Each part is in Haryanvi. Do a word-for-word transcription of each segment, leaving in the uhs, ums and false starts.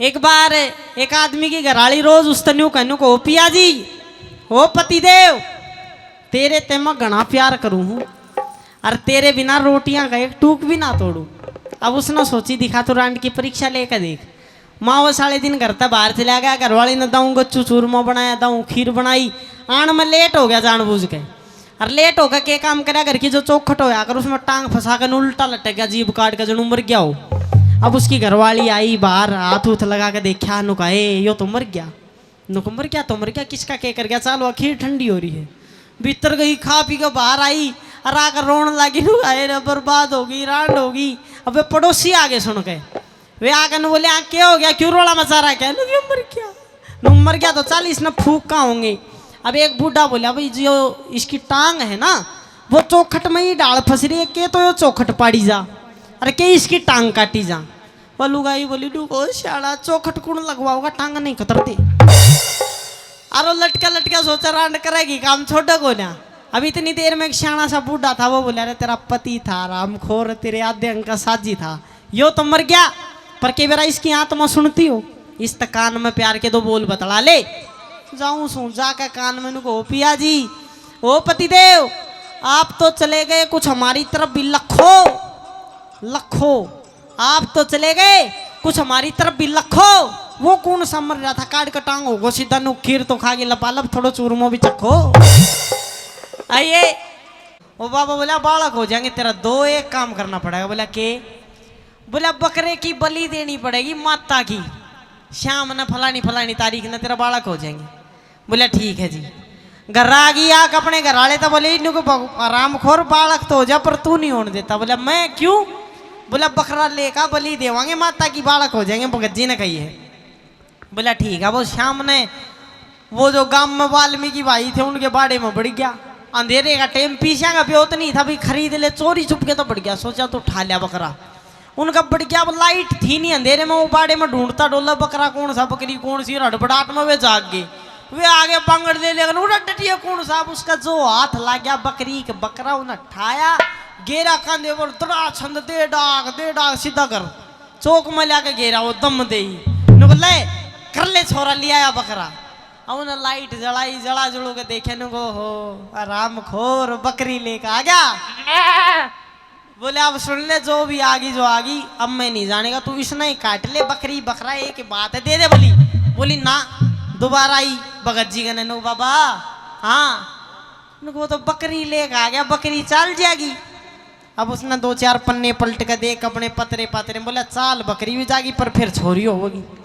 एक बार एक आदमी की घराली रोज उसतै न्यू कहनू को, "पिया जी, ओ पतिदेव, तेरे ते मैं घणा प्यार करूं हूं, और तेरे बिना रोटियां का एक टूक भी ना तोड़ू।" अब उसने सोची, दिखा तो रांड की परीक्षा लेकर देख। माँ वो साले दिन घर तै बाहर चला गया, घरवाली ने दाऊं गच्चू चूरमा बनाया, दाऊं खीर बनाई, आण में लेट हो गया जानबूझ के। और लेट होकर के काम करा, घर की जो चौखट होया कर, उसमें टांग फंसा कर उल्टा लटक गया, जीभ काट के जणू मर गया हो। अब उसकी घरवाली आई बाहर, हाथ उथ लगा के देखा, नु कहा, "ए, यो तो मर गया।" नु कहा, "मर गया तो मर गया, किसका के कर गया, चल वो खीर ठंडी हो रही है।" भीतर गई, खा पी के बाहर आई और आकर रोन लगी, नु कहा, "ए रे, बर्बाद होगी, रांड होगी।" अबे पड़ोसी आगे सुन के, वे आकर नु बोले, "आ, क्या हो गया, क्यों रोला मचा रहा है?" क्या, "नु क्यों मर गया?" नु मर गया तो चल, इसने फूक का होंगे। अब एक बूढ़ा बोला, "भाई, जो इसकी टांग है ना, वो चौखट में ही डाल फंस रही है, के तो यो चौखट पाड़ी जा, अरे के इसकी टांग काटी जा।" वो लुगाई बोली, "डूको शाला, चौखट कौन लगवाओगा, टांग नहीं कतरती।" अरे लटका लटका सोचा, रांड करेगी, काम छोड़े को ना। अब इतनी देर में एक सियाना सा बूढ़ा था, वो बोला, "अरे तेरा पति था रामखोर, तेरे आधे अंग का साझी था, यो तो मर गया, पर के बेरा इसकी आत्मा सुनती हो, इस तक कान में प्यार के दो बोल बतला ले।" जाऊं सूं, जाके कान में नु कहो, "पिया जी, ओ पतिदेव, आप तो चले गए, कुछ हमारी तरफ भी लखो, लखो, आप तो चले गए, कुछ हमारी तरफ भी लखो।" वो कौन सा मर रहा था, काट का टांग होगो सीधा, नु खीर तो खा के लपालब, थोड़ो चूरमो भी चखो। आइए, वो बाबा बोला, "बालक हो जाएंगे तेरा, दो एक काम करना पड़ेगा।" बोला, "के?" बोला, "बकरे की बलि देनी पड़ेगी माता की, शाम ने फलानी फलानी तारीख ने तेरा बालक हो जाएंगे।" बोला, "ठीक है जी।" घर आ गई, आके अपने घर वाले तो बोले, "इन्हों को ब-, हरामखोर, बालक तो हो जा, पर तू नहीं होने देता।" बोला, "मैं क्यों?" बोला, "बकरा लेका बलि देवांगे माता की, बालक हो जाएंगे, भगत जी ने कही है।" बोला, "ठीक है।" वो शाम ने वो जो गांव में वाल्मीकि भाई थे, उनके बाड़े में बढ़ गया। अंधेरे का टाइम, पीसा का ब्योत नहीं था, भाई खरीद ले, चोरी चुपके तो बढ़ गया, सोचा तो उठा लिया बकरा। उनका बढ़ गया, अब लाइट थी नहीं, अंधेरे में वो बाड़े में ढूंढता डोला, बकरा कौन सा, बकरी कौन सी, और हड़बड़ाहट में वे जाग गए। वे आगे बांगड़ ले लेकर उड़ा डटिया कौन सा, अब उसका जो हाथ लग गया बकरी के, बकरा उन्हें ठाया, गेरा कांधे पर दड़ा छंद दे डाक, दे डाक सीधा कर चौक में लाके घेरा वो दम दे ही। नु बोले, "कर ले छोरा, ले आया बकरा।" अब उन्हें लाइट जलाई, जला जुलू के देखे, नु को, "हो, हरामखोर, बकरी लेके आ गया।" बोले, "अब सुन ले, जो भी आ गई, जो आ गई, अब मैं नहीं जानेगा, तू इसने ही काट ले, बकरी बकरा एक ही बात है, दे दे।" बोली, बोली, "ना।" दोबारा आई भगत जी कहने, "नु बाबा, हाँ।" नु को, "वो तो बकरी लेके आ गया, बकरी चल जाएगी।" अब उसने दो चार पन्ने पलट के देख अपने पतरे पातरे, बोला, "चाल बकरी भी जागी, पर फिर छोरी होगी।"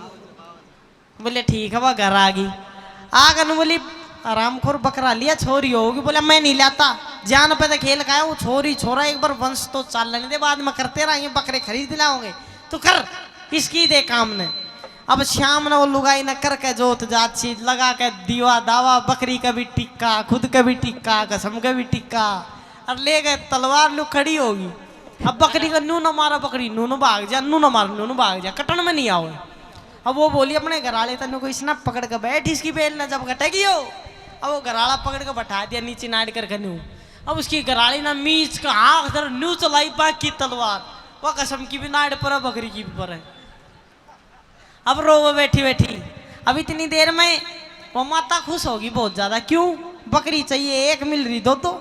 बोले, "ठीक है, वह घर आ गई।" आकर बोली, "हरामखोर, बकरा लिया, छोरी होगी।" बोला, "मैं नहीं लाता, जान पे तो खेल खाया, वो छोरी छोरा, एक बार वंश तो चालने दे, बाद में करते रहेंगे, बकरे खरीद लाओगे, तू कर, इसकी दे काम ने।" अब शाम ने वो लुगाई ने करके जोत जात सी लगा के दीवा दावा, बकरी का भी टिक्का, खुद का भी टिक्का, कसम का भी टिक्का, और ले गए तलवार, लू खड़ी होगी। अब बकरी का नू ना मारा, बकरी नू ना भाग जा, नू ना मार, नू ना भाग जा, कटन में नहीं आओ। अब वो बोली अपने घर वाले, "तन्नू को इसने पकड़ के बैठ, इसकी बेल ना जब कटेगी हो।" अब वो घर वाला पकड़ के बैठा दिया नीचे नाड़ करके नू। अब उसकी घर वाली ना मीच का आंख धर नू चलाई बाकी तलवार, वो कसम की भी नाड़ पर है, बकरी की भी पर है। अब रो वो बैठी बैठी। अब इतनी देर में वो माता खुश होगी बहुत ज्यादा। क्यों? बकरी चाहिए, एक मिल रही, दो दो,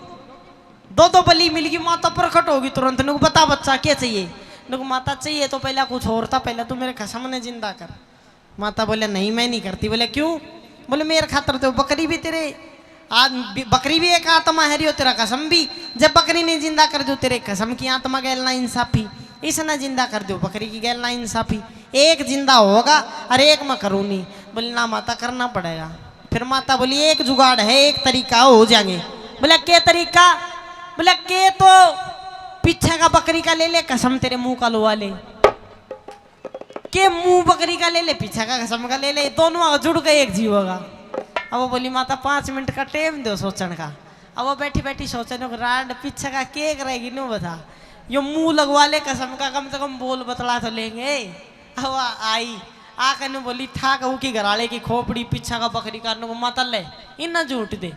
दो दो बलि मिल गई। माता प्रकट होगी तुरंत, नुक, "बता बच्चा, क्या चाहिए?" नुक, "माता, चाहिए तो पहला कुछ और था, पहला तू मेरे खसम ने जिंदा कर।" माता बोले, "नहीं, मैं नहीं करती।" बोले, "क्यों?" बोले, "मेरे खातर तो बकरी भी तेरे, आज भी, बकरी भी एक आत्मा है रियो, तेरा खसम भी। जब बकरी नहीं जिंदा कर दो, तेरे खसम की आत्मा गैल ना इंसाफी, इसने जिंदा कर दो, बकरी की गैल ना इंसाफी। एक जिंदा होगा और एक मैं करूँ नहीं।" बोले, "ना माता, करना पड़ेगा।" फिर माता बोली, "एक जुगाड़ है, एक तरीका हो जाएंगे।" बोले, "के तरीका?" बोले, "के तो पीछे का बकरी का ले ले, खसम तेरे मुंह का लुआ ले।" के मुंह बकरी का ले ले, पीछे का खसम का ले ले, दोनों जुड़ गए एक जीव का। अब वो बोली, "माता, पाँच मिनट का टाइम दो सोचण का।" अब वो बैठी बैठी सोचे, "नो रांड पीछे का के करेगी, नो बता। यो मुंह लगवा ले खसम का, कम से कम बोल बतला तो लेंगे।" अब आ-, आई, आके नु बोली, "ठा कहू की घराले की खोपड़ी, पीछे का बकरी का।" नु माता ले, इन्ना झूठ दे।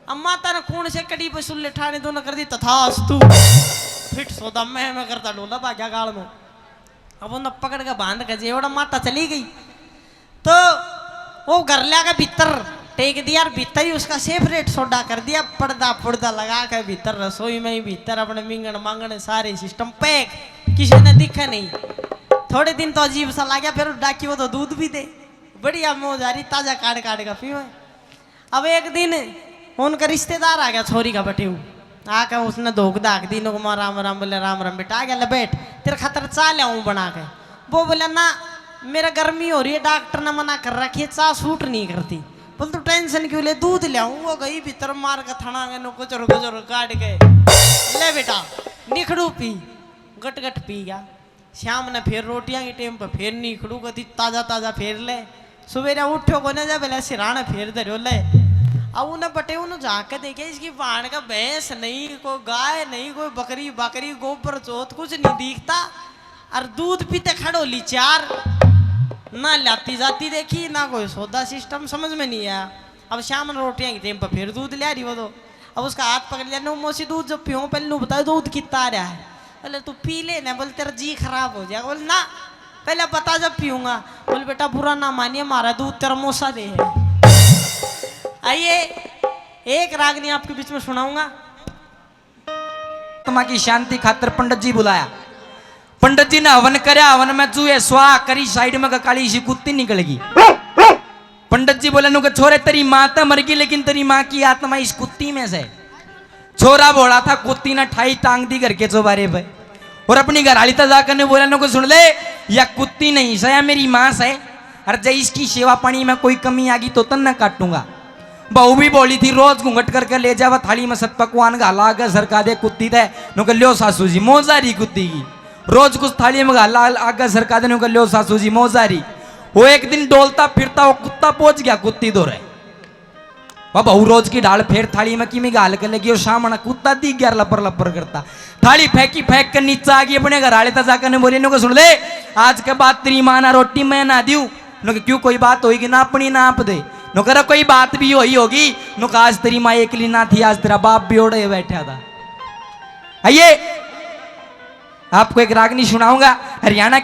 अब माता ने कौन से कड़ी पे सुल्ले ठाने दोनों कर दी, तथास्तु। फिट सौदा मैं, मैं करता डोला भाग्या गाल में। अब उन्हें पकड़ के बांध के जेवड़ा माता चली गई। तो वो घर ल्या के भीतर टेक दिया और भीतर ही उसका सेपरेट सोडा कर दिया, पर्दा पुर्दा लगा के भीतर, रसोई में ही भीतर अपने मिंगण मांगण सारे सिस्टम पैक, किसी ने दिखे नहीं। थोड़े दिन तो अजीब सा लगा, फिर डाकी वो तो दूध भी दे, बढ़िया मौज आ रही, ताजा काट काट के पीवे। अब एक दिन उनका रिश्तेदार आ गया, छोरी का बटेऊ आके उसने धोक धाक दी, नुकमा राम राम बोले, राम राम बेटा, आ गया, ले बैठ, तेरे खातर चाय ल्याऊं बना के। वो बोला, ना, मेरा गर्मी हो रही है, डॉक्टर ने मना कर रखी है, चाय सूट नहीं करती। बोल, तू टेंशन क्यों ले, दूध ल्याऊं। वो गई भीतर मार के थना के नु गुजर गुजर काट के, ले बेटा, निखड़ू पी। गट गट पी गया। शाम ने फिर रोटियां की टेम पे फिर निखड़ू कदी ताजा ताजा फेर ले। सवेरे उठो कोने जा, बोले सिराने फेर धरो ले। अब उन्हें बटे उन्हें झांक के देखे, इसकी बाण का भैंस नहीं, कोई गाय नहीं, कोई बकरी बकरी, गोबर चोत कुछ नहीं दिखता। और दूध पीते खड़ोली चार, ना लाती जाती देखी, ना कोई सौदा सिस्टम समझ में नहीं आया। अब शाम ने रोटियां की टेम पे फिर दूध ले रही वो तो। अब उसका हाथ पकड़ लिया, नो मौसी, दूध जब पीऊँ पहले नु बताओ दूध कितना आ रहा है। बोले, तू पी ले ना। बोले, तेरा जी खराब हो जाएगा। बोले, ना, पहले बता जब पीऊंगा। बोले, बेटा, बुरा ना मानिए, हमारा दूध तेरा मौसा दे है। आइए, एक रागनी आपके बीच में सुनाऊंगा। आत्मा की शांति खातर पंडित जी बुलाया। पंडित जी ने हवन करया, हवन में चूहे स्वाहा करी, साइड में काली सी कुत्ती निकल गई। पंडित जी बोले, नु के, छोरे, तेरी माँ तो मर गई, लेकिन तेरी माँ की आत्मा इस कुत्ती में से। छोरा भोला था, कुत्ती ने ठाई टांग दी घर के चौबारे पे। और अपनी घरवाली तो जाकर ने बोला, नु के, सुन ले, या कुत्ती नहीं से, या मेरी माँ से। और जब इसकी सेवा पानी में कोई कमी आ गई तो तन्ने काटूंगा। बहू भी बोली थी, रोज घूंघट करके ले जावा, थाली में सत पकवान घाला, आगे सरका दे कुत्ती दे। नु के, ल्यो सासू जी, मौजा रही कुत्ती की। रोज कुछ थाली में घाला, आगे सरका दे, नु के, ल्यो सासू जी, मौजा रही। वो एक दिन डोलता फिरता वो कुत्ता पहुंच गया कुत्ती धोरे। वह बहू रोज की ढाल फेर थाली में किमी घाल के लगी, और सामने कुत्ता दिख गया लपर लपर करता। थाली फेंकी, फेंक के नीचे आ गई, अपने घरवाले तक जाकर ने बोली, नु के, सुन ले, आज के बाद तेरी माँ ना रोटी मैं ना दूं। नु के, क्यों, कोई बात होगी ना अपनी ना आप दे। नु के, अरे कोई बात भी हुई होगी। नु के, आज तेरी माँ एकली ना थी, आज तेरा बाप भी ओढ़े बैठा था। आइए, आपको एक रागनी सुनाऊंगा, हरियाणा